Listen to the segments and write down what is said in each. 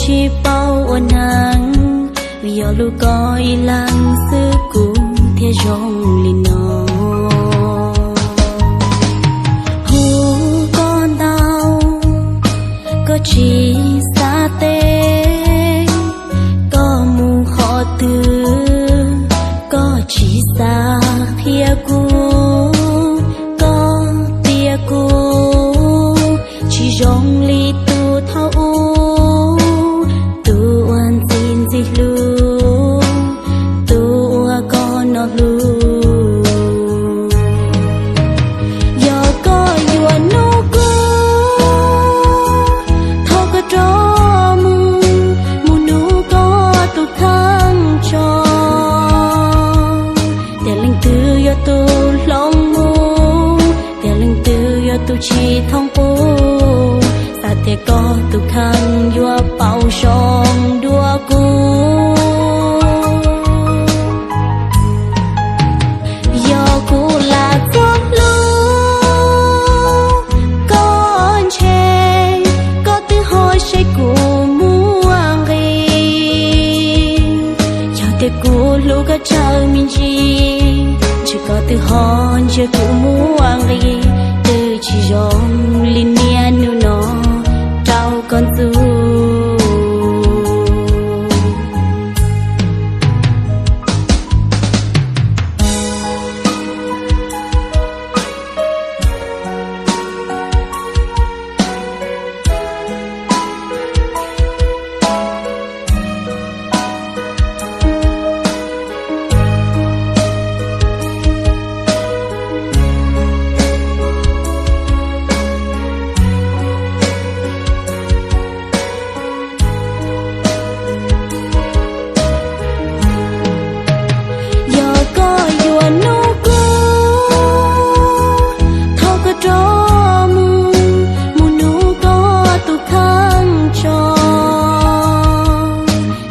tsis paub ua neej, vim yog hlub koj ib leeg xwb kuv thiaj zoo li no. Hu koj ntau, koj tsis xav teb, koj mus qhov twg, koj tsis xav qhia kuv, koj tias kuv tsis zoo li tus thaum ub, tus uas ntxim ntxim hlub, tus uas koj hnov hlub. Yog koj yuav nug kuv, thov koj rov mus, mus nug koj tus kheej tso, tias leej twg yog tus hloov mus, tias leej twg yog tus tsis thooj qub, xav tias koj tus kheej yuav paub zoo dua kuv. Yog kuv lam txog hlub koj ntshe, koj twb ho saib kuv muaj nqis. Yog tias kuv hlub koj tsaug me ntsis, ntshe koj twb ho ntsia kuv muaj nqis, twb tsis zoo li niaj hnub no rau koj ntxub. Yog koj yuav nug kuv, thov koj rov mus, mus nug koj tus kheej tso,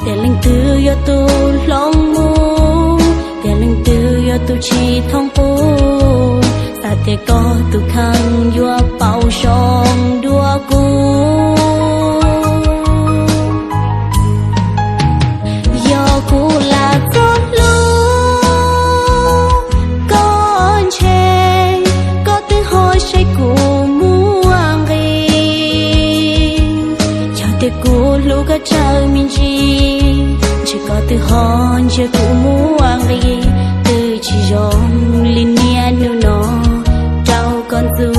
tias leej twg yog tus hloov mus, tias leej twg yog tus tsis thooj qub, xav tias koj tus kheej yuav paub zoo dua kuv. Yog kuv lam txog hlub koj ntshe, koj twb ho saib kuv muaj nqis. Yog tias kuv hlub koj tsaug me ntsis, ntshe koj twb ho ntsia kuv muaj nqis, twb tsis zoo li niaj hnub no rau koj ntxub.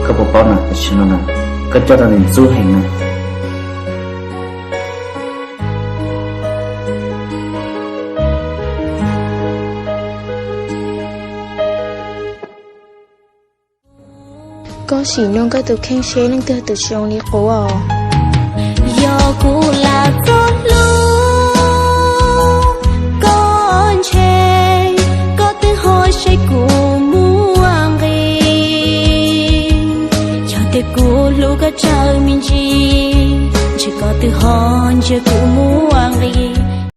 Koj puas paub na, tam sim no na, koj coj tau nws ntxub heev na. Koj sim nug koj tus kheej seb leej twg tus zoo li kuv os. Yog kuv lam txog hlub koj ntshe, koj twb ho saib kuv muaj nqis. Yog tias kuv hlub koj tsaug me ntsis, ntshe koj twb ho ntsia kuv muaj